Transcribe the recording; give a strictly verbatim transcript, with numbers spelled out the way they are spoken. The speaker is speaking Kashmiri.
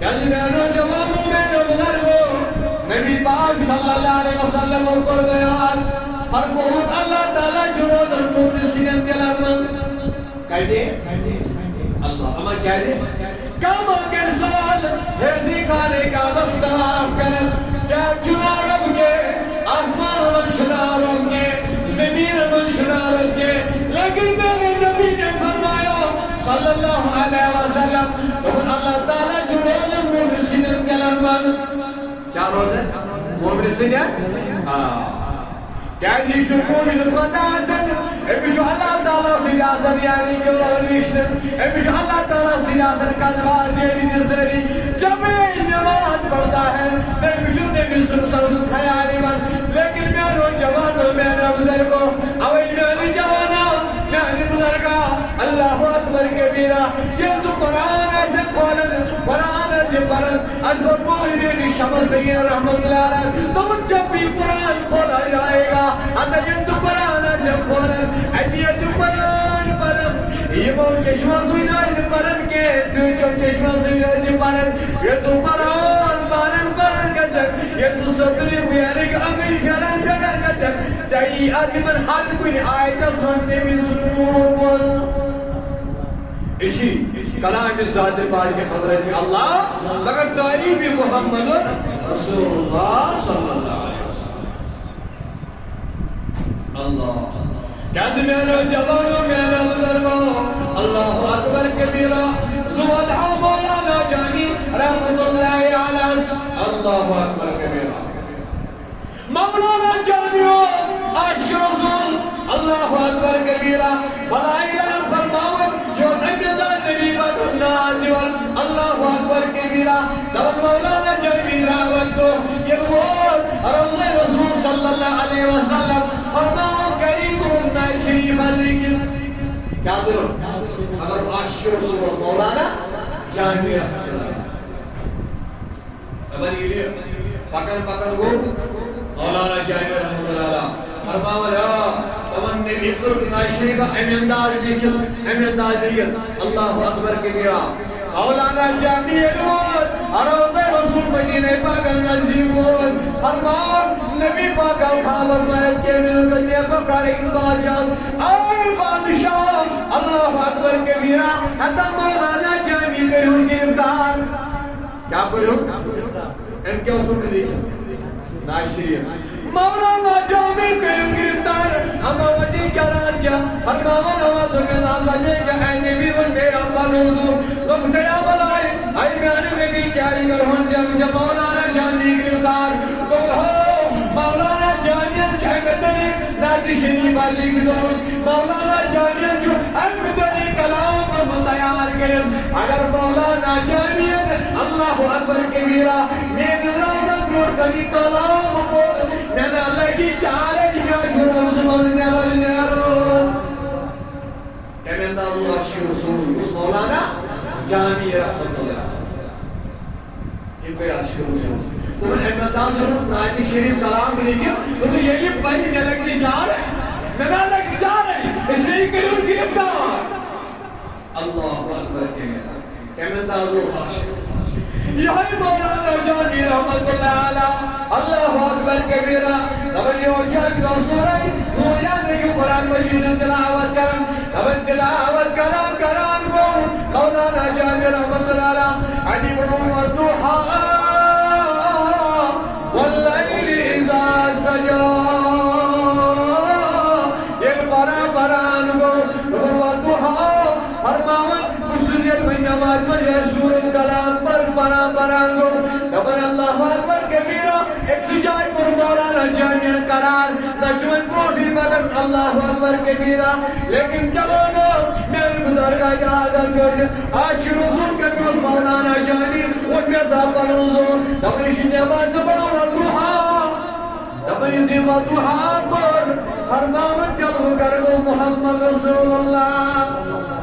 ییٚلہِ میانیو جوانو، میانیو بزرگو، نبی پاک صلی اللہ علیہ وسلم کوٚر بیان، فرمووُکھ، اللہ تعالیٰ چھُ روزان مومنہٕ سٕنٛدٮ۪ن دِلن منٛز۔ کتہِ؟ اللہ۔ اما کیازِ؟ کم کر سوال، حیزی خانے کا بس صاف کرن۔ کیا چنا رب کے، آسمان من چنا رب کے، زمین من چنا رب کے؟ لیکن میرے نبی نے فرمایا، صلی اللہ علیہ وسلم، دوٚپُن، اللہ تعالیٰ چھُ روزان مومنہٕ سٕنٛدٮ۪ن دِلن منٛز۔ کیٛاہ روزان؟ مومنہٕ سٕنٛدٮ۪ن؟ آ۔ کیٛازِ یہِ چھُ مومنہٕ پتہٕ آسان، أمِس چھُ اللہ تعالیٰ سۭتۍ آسان یعنی کہ رشتہٕ، أمِس چھُ اللہ تعالیٰ سۭتۍ آسان کتھ باتھ جٲری تہٕ سٲری۔ جب یہ نماز پڑھتا ہے، تٔمِس چھُ نبی صلی اللہ علیہ وسلم خیال یِوان۔ لیکن میانو جوانو، میانو بزرگو، اوے میانہِ جوانا، میانہِ بزرگا، اللہ اکبر کبیرہ۔ ییٚلہِ ژٕ قرآن آسہِ کھولان، قرآن آسہِ پران، اکبر مولوی شمس بگیر رحمت اللہ علیہ، دوٚپُن، جب بھی قرآن کھولا جائے گا، اگر ییٚلہِ ژٕ قرآن آسہِ کھولان، اَتہِ ییٚلہِ ژٕ قرآن پران، یِمو چشمو سۭتۍ آسہِ پران کینٛہہ، تیٖتیو چشمو سۭتۍ آسہِ پران، ییٚلہِ ژٕ قرآن پران پران گژھکھ، ییٚلہِ ژٕ سوٚدرِ پھیرکھ، أنٛدٕرۍ پھیران پھیران گژھکھ، ژےٚ یی اَتھ یِمن ہر کُنہِ آیتس منٛز تٔمۍ سُنٛد نوٗر بوزنہٕ۔ اسی کلام ذات پاک حضرت اللہ، مگر تعریف محمد رسول اللہ صلی اللہ علیہ وسلم۔ اللہ۔ کیٛازِ میانیو جوانو، میانیو بزرگو، اللہ اکبر کبیرہ، زوت ہا مولانا جامی رحمت اللہ علیہ۔ اللہ اکبر کبیرہ۔ مولانا جامی اوس عاشق رسول، اللہ اکبر کبیرہ۔ ملائکہ فرماوان، یہِ اوس اَمہِ دۄہ نبی پاکَس ناد دِوان، اللہ اکبر کبیرہ۔ دَپان مولانا جامی درٛاو اَکہِ دۄہ، ییٚلہِ ووت روضہ رسول صلی اللہ علیہ وسلم، فرماوان، کری تُہُنٛد نعتِ شریف ذکر۔ کیٛاہ دِیُن؟ مگر عاشق رسول اوس مولانا جامی رحمت اللہ۔ دَپان ییٚلہِ پَکان پَکان گوٚو مولانا جامی رحمت اللہ علیہ فرماوان، آ، دَپان نبی کٔر نعتِ شریف اَمہِ انداز لیکھِتھ، اَمہِ انداز لیکھِتھ، اللہ اکبر کبیرہ۔ مولانا جامی ییٚلہِ ووت، روضہ رسول مدینہ پاکَس نزدیٖک ووت، فرماوان نبی پاک آو خوابَس منٛز، کیٛاہ مِل گٔے، دیکھو کر أکِس بادشاہ، اے بادشاہ، اللہ اکبر کبیرہ، ہتا مولانا جامی کٔرِو گرفتار۔ کیٛاہ کٔرِو؟ أمۍ کیٛاہ اوسُکھ لیکھِتھ؟ نعتِ شریف۔ مولانا جامی کٔرِو گرفتار۔ اما وجہ کیٛاہ راز کیٛاہ؟ فرماوان اما دوٚپمَس، اما وجہ کیٛاہ؟ اے نبی، وۄنۍ بیٚیہِ اما نوٗزوٗ۔ دوٚپُکھ، ہے بلاے، اے میٛانہِ نبی، کیٛاہ یہِ کَرٕہون جنگ، جنگ مولانا جامی گرفتار۔ دوٚپُکھ، ہو، مولانا جامی چھُ اَمہِ طریٖقہٕ نعتِ شریف لیکھِتھ اوٚنمُت۔ مولانا جامی چھُ اَمہِ طریٖقہٕ کلام کوٚرمُت تیار کٔرِتھ۔ اگر مولانا جامی، اللہ اکبر کبیرہ، میٲنِس روضس برونٛٹھ کنہِ کلام پوٚر، مےٚ نہ لگہِ چارج، مےٚ چھُ روزٕ منٛز نٮ۪بر نیرُن۔ کمہِ انداز اوس عاشق رسول؟ یُس مولانا جامی رحمت اللہ۔ یِم گٔے عاشق رسول۔ دوٚپُن، اَمہِ انداز اوس نعتِ شریف کلام لیکھِتھ، دوٚپُن، ییٚلہِ پرِ مےٚ لگہِ چارج، مےٚ نہ لگہِ چارج، اس لیے کٔرِو گرفتار۔ اللہ اکبر کبیرہ۔ کمہِ انداز اوس عاشق؟ یِہوٚے مولانا جامی رحمت اللہ علیہ۔ اللہ اکبر کبیرہ۔ دَپان یہِ اوس اَکہِ دۄہ سورہ روٗحیا نہٕ یہِ قرآن مجیٖد تلاوت کران۔ دَپان تلاوت کران کران گوٚو مولانا جامی رحمت اللہ علیہ۔ اَتہِ ووٚنُن، والضحیٰ واللیل اذا سجیٰ۔ ییٚلہِ پران پران گوٚو، دوٚپُن، والضحیٰ، فرماوان، بہٕ چھُس ییٚلہِ وۄنۍ نمازِ منٛز یِہوٚے سورہ کلام پر-، پران پران گوٚو، دَپان، اللہ اکبر کبیرہ، أکسٕے جایہِ کوٚر مولانا جامین قرار، نہ چھُ وۄنۍ برونٛٹھٕے پکان، اللہ اکبر کبیرہ۔ لیکن جوانو، میانہِ بزرگا یاد آو تۄہہِ، عاشق رسول کتہِ اوس مولانا جامی، ووٚن مےٚ سا پنُن زوٚن، دَپان، یہِ چھُ نمازِ پران والضحیٰ۔ دَپان یُتھُے والضحیٰ پٔر، فرماوان جلوٕ گر گوٚو محمد رسول اللہ۔